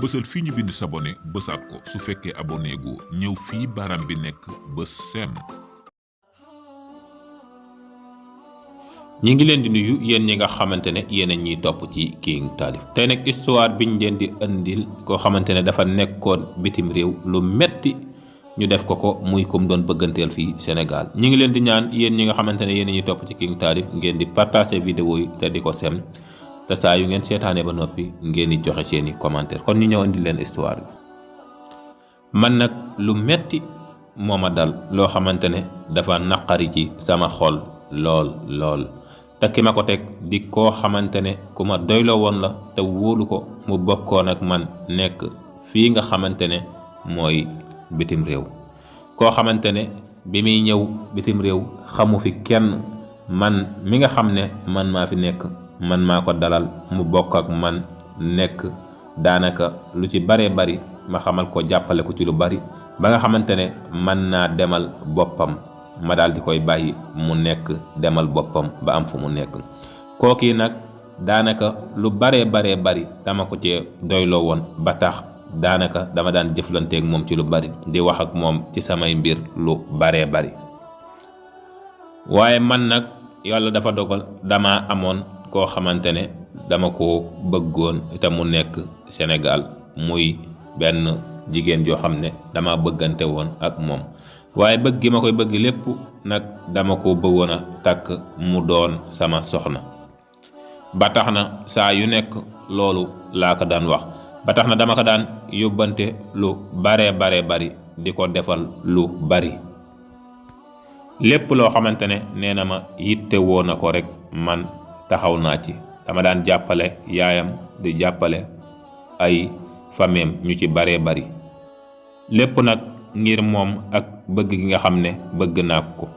bësal fii ñu bind s'abonner bësaat ko su fekkee abonné gu ñëw fii baram bi nekk bës seen. ñi ngi leen di nuyu yéen ñi nga xamante ne yéen a ñiy topp ci King Taalif tey nag histoire biñ leen di indil koo xamante ne dafa nekkoon bitim réew lu metti ñu def ko muy kum doon bëgganteel fii Sénégal. ñi ngi leen di ñaan yéen ñi nga xamante ne yéen a ñuy topp ci King Taalif ngeen di partager vidéo yi te di ko sem te saa yu ngeen seetaanee ba noppi ngeen di joxe seeni commentaire. kon ñu ñëw indi leen histoire bi. man nag lu metti moo ma dal loo xamante ne dafa naqari ci sama xol lool te ki ma ko teg di koo xamante ne ku ma doyloo woon la te wóolu ko mu bokkoon ak man nekk fii nga xamante ne mooy bitim réew. koo xamante ne bi muy ñëw bitim réew xamu fi kenn, man mi nga xam ne man maa fi nekk man maa ko dalal mu bokk ak man nekk daanaka lu ci baree bari ma xamal ko jàppale ko ci lu bari ba nga xamante ne mën naa demal boppam ma daal di koy bàyyi mu nekk demal boppam ba am fu mu nekk. kooki nag daanaka lu baree bari dama ko cee doyloo woon ba tax daanaka dama daan jëflanteeg moom ci lu bari di wax ak moom ci samay mbir lu baree bari. waaye man nag yàlla dafa dogal dama amoon koo xamante ne dama ko bëggoon te mu nekk Sénégal muy benn jigéen joo xam ne dama bëggante woon ak moom. waaye bëgg gi ma koy bëgg lépp nag dama ko bëggoon a takk mu doon sama soxna. ba tax na saa yu nekk loolu laa ko daan wax ba tax na dama ko daan yóbbante lu baree bari di ko defal lu bari. lépp loo xamante ne nee na ma yitte woo na ko rek man taxaw naa ci. dama daan jàppale yaayam di jàppale ay fameem ñu ci baree bari lépp nag ngir moom ak bëgg gi nga xam ne bëgg naa ko.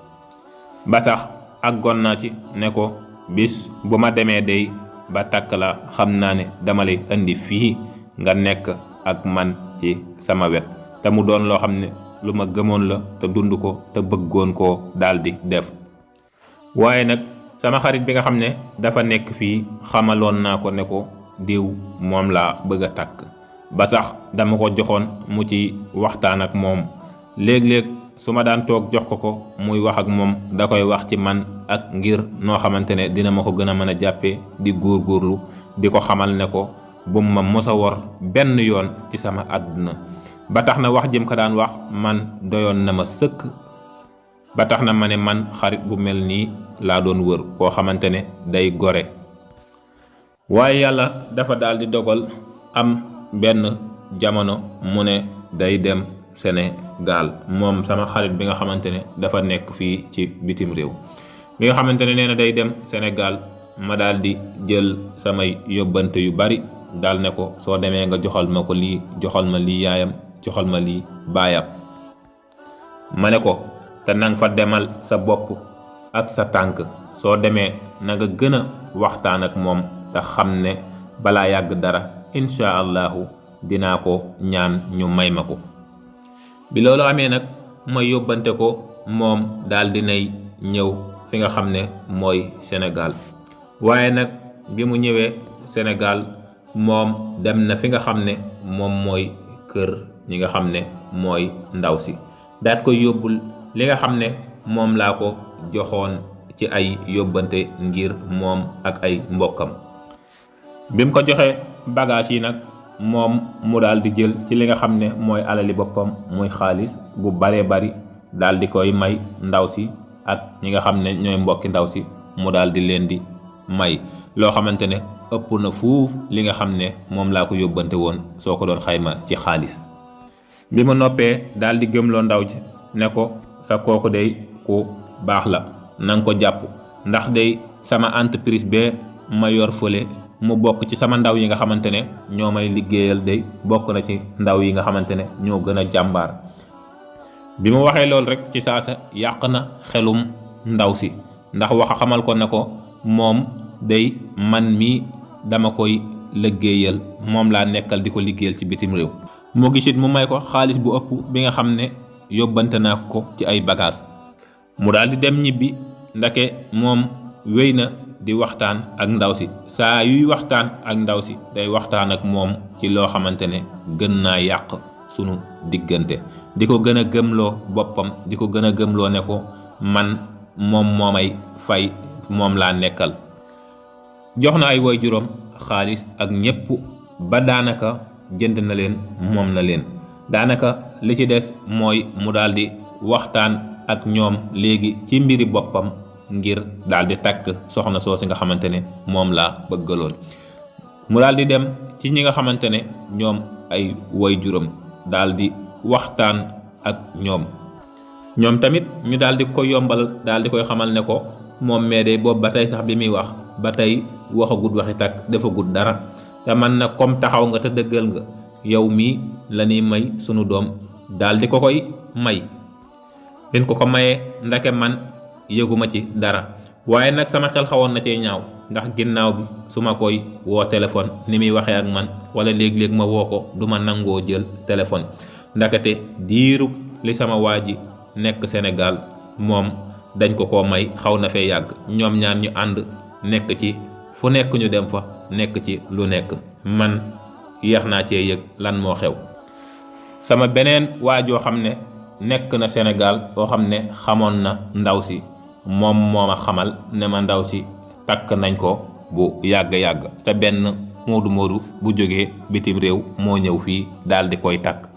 ba sax àggoon naa ci ne ko bis bu ma demee day ba takk la xam naa ne dama lay indi fii nga nekk ak man ci sama wet te mu doon loo xam ne lu ma gëmoon la te dund ko te bëggoon koo daldi def. waaye nag sama xarit bi nga xam ne dafa nekk fii xamaloon naa ko ne ko diw moom laa bëgg a takk ba sax dama ko joxoon mu ci waxtaan ak moom. léeg-léeg su ma daan toog jox ko muy wax ak moom da koy wax ci man ak ngir noo xamante ne dina ma ko gën a mën a jàppee di góorgóorlu di ko xamal ne ko bu ma mos a wor benn yoon ci sama àdduna. ba tax na wax jëm ko daan wax man doyoon na ma sëkk. ba tax na ma ne man xarit bu mel nii laa doon wër koo xamante ne day gore. waaye yàlla dafa daal di dogal am benn jamono mu ne day dem Sénégal moom sama xarit bi nga xamante ne dafa nekk fii ci bitim réew. bi nga xamante ne nee na day dem Sénégal ma daal di jël samay yóbbante yu bari daal ne ko soo demee nga joxal ma ko lii joxal ma lii yaayam joxal ma lii baayam. ma ne ko te nang fa demal sa bopp ak sa tànk soo demee na nga gën a waxtaan ak moom te xam ne balaa yàgg dara incha allahu dinaa ko ñaan ñu may ma ko. bi loolu amee nag ma yóbbante ko moom daal dinay ñëw fi nga xam ne mooy Sénégal. waaye nag bi mu ñëwee Sénégal moom dem na fi nga xam ne moom mooy kër ñi nga xam ne mooy ndaw si daat ko yóbbul li nga xam ne moom laa ko joxoon ci ay yóbbante ngir moom ak ay mbokkam. bi mu ko joxee bagage yi nag moom mu daal di jël ci li nga xam ne mooy alali boppam muy xaalis bu baree bari daal di koy may ndaw si ak ñi nga xam ne ñooy mbokki ndaw si mu daal di leen di may loo xamante ne ëpp na fuuf li nga xam ne moom laa ko yóbbante woon soo ko doon xayma ci xaalis. bi mu noppee daal di gëmloo ndaw ji ne ko sa kooku day ku baax la nanga ko jàpp ndax day sama entreprise bee ma yor fële mu bokk ci sama ndaw yi nga xamante ne ñoo may liggéeyal day bokk na ci ndaw yi nga xamante ne ñoo gën a jàmbaar. bi mu waxee loolu rek ci saasa yàq na xelum ndaw si ndax xamal ko ne ko moom day man mii dama koy liggéeyal moom laa nekkal di ko liggéeyal ci bitim réew. mu gisit mu may ko xaalis bu ëpp bi nga xam ne yóbbante naa ko ci ay bagages. mu daal di dem ñibbi ndake moom wéy na di waxtaan ak ndaw si saa yuy waxtaan ak ndaw si day waxtaan ak moom ci loo xamante ne gën naa yàq sunu diggante di ko gën a gëmloo boppam di ko gën a gëmloo ne ko man moom moo may fay moom laa nekkal. jox na ay waajuram xaalis ak ñépp ba daanaka jënd na leen moom na leen daanaka li ci des mooy mu daldi waxtaan ak ñoom léegi ci mbiri boppam ngir daldi takk soxna soosi nga xamante ne moom laa bëggaloon. mu daldi dem ci ñi nga xamante ne ñoom ay waajuram daldi waxtaan ak ñoom tamit ñu daldi ko yombal daldi koy xamal ne ko moom mee de boobu ba tey sax bi muy wax ba tey waxagut waxi takk defagut dara te man na comme taxaw nga te dëggal nga yow mii la ñuy may sunu doom daldi ko koy may. bin ko mayee ndake man yëguma ci dara waaye nag sama xel xawoon na cee ñaaw ndax ginnaaw bi su ma koy woo téléphone ni muy waxee ak man wala léeg-léeg ma woo ko du ma nangoo jël téléphone ndakate diiru li sama waa ji nekk Sénégal moom dañ ko may xaw na fee yàgg ñoom ñaar ñu ànd nekk ci fu nekk ñu dem fa nekk ci lu nekk man yéex naa cee yëg lan moo xew. sama beneen waajoo xam ne nekk na Sénégal boo xam ne xamoon na ndaw si moom moo ma xamal ne ma ndaw si takk nañ ko bu yàgg-yàgg te benn moodu bu jógee bitim réew moo ñëw fii daal di koy takk.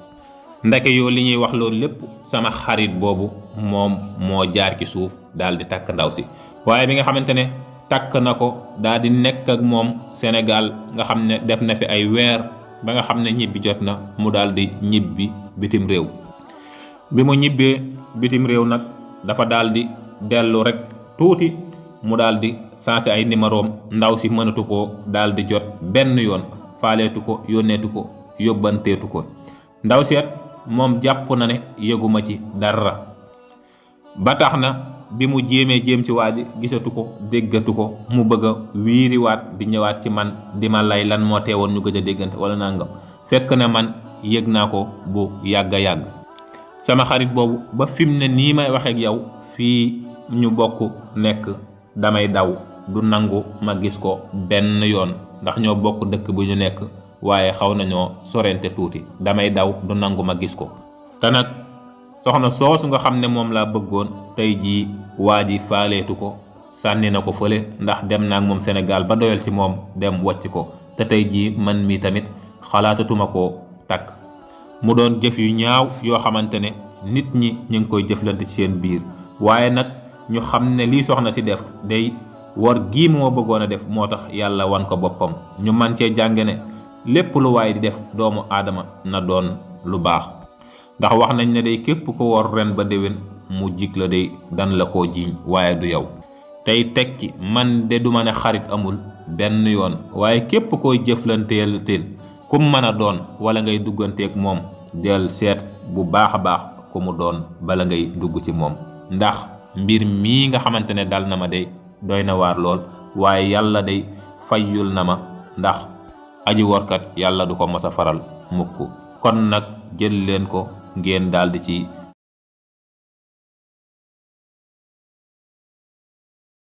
ndeke yoo li ñuy wax loolu lépp sama xarit boobu moom moo jaar ci suuf daal di takk ndaw si waaye bi nga xamante ne takk na ko daal di nekk ak moom Sénégal nga xam ne def na fi ay weer ba nga xam ne ñibbi jot na mu daal di ñibbi bitim réew. bi mu ñibbee bitim réew nag dafa daal di dellu rek tuuti mu daal di sensé ay numéroom ndaw si mënatu ko daal di jot benn yoon faaleetu ko yónneetu ko yóbbanteetu ko. ndaw seet moom jàpp na ne yëguma ci dara ba tax na bi mu jéem ci waa ji gisatu ko déggatu ko mu bëgg a wiiriwaat di ñëwaat ci man di ma lay lan moo teewoon ñu gëj a déggante wala nangam fekk na man yëg naa ko bu yàgg. sama xarit boobu ba fim ne nii may waxeek yow fii ñu bokk nekk damay daw du nangu ma gis ko benn yoon ndax ñoo bokk dëkk bu ñu nekk waaye xaw nañoo sorente tuuti damay daw du nangu ma gis ko. te nag soxna soosu nga xam ne moom laa bëggoon tey jii waa ji faaleetu ko sànni na ko fële ndax dem naa ak moom Sénégal ba doyal ci moom dem wàcc ko te tey jii man mi tamit xalaatatuma koo takk. mu doon jëf yu ñaaw yoo xamante ne nit ñi ñu ngi koy jëflante ci seen biir waaye nag ñu xam ne lii soxna si def day war gii moo bëggoon a def moo tax yàlla wan ko boppam ñu man cee jànge ne lépp lu waay di def doomu aadama na doon lu baax ndax wax nañ ne day képp ko wor ren ba déwén mu jik la day dan la koo jiiñ waaye du yow. tey teg ci man de duma ne xarit amul benn yoon waaye képp koy jëflanteel kum mën a doon wala ngay dugganteeg moom del seet bu baax a baax ku mu doon bala ngay dugg ci moom ndax mbir mii nga xamante ne dal na ma day doy na waar lool waaye yàlla day fayyul na ma ndax aji workat yàlla du ko mos a faral mukk kon nag jël leen ko ngeen daldi ci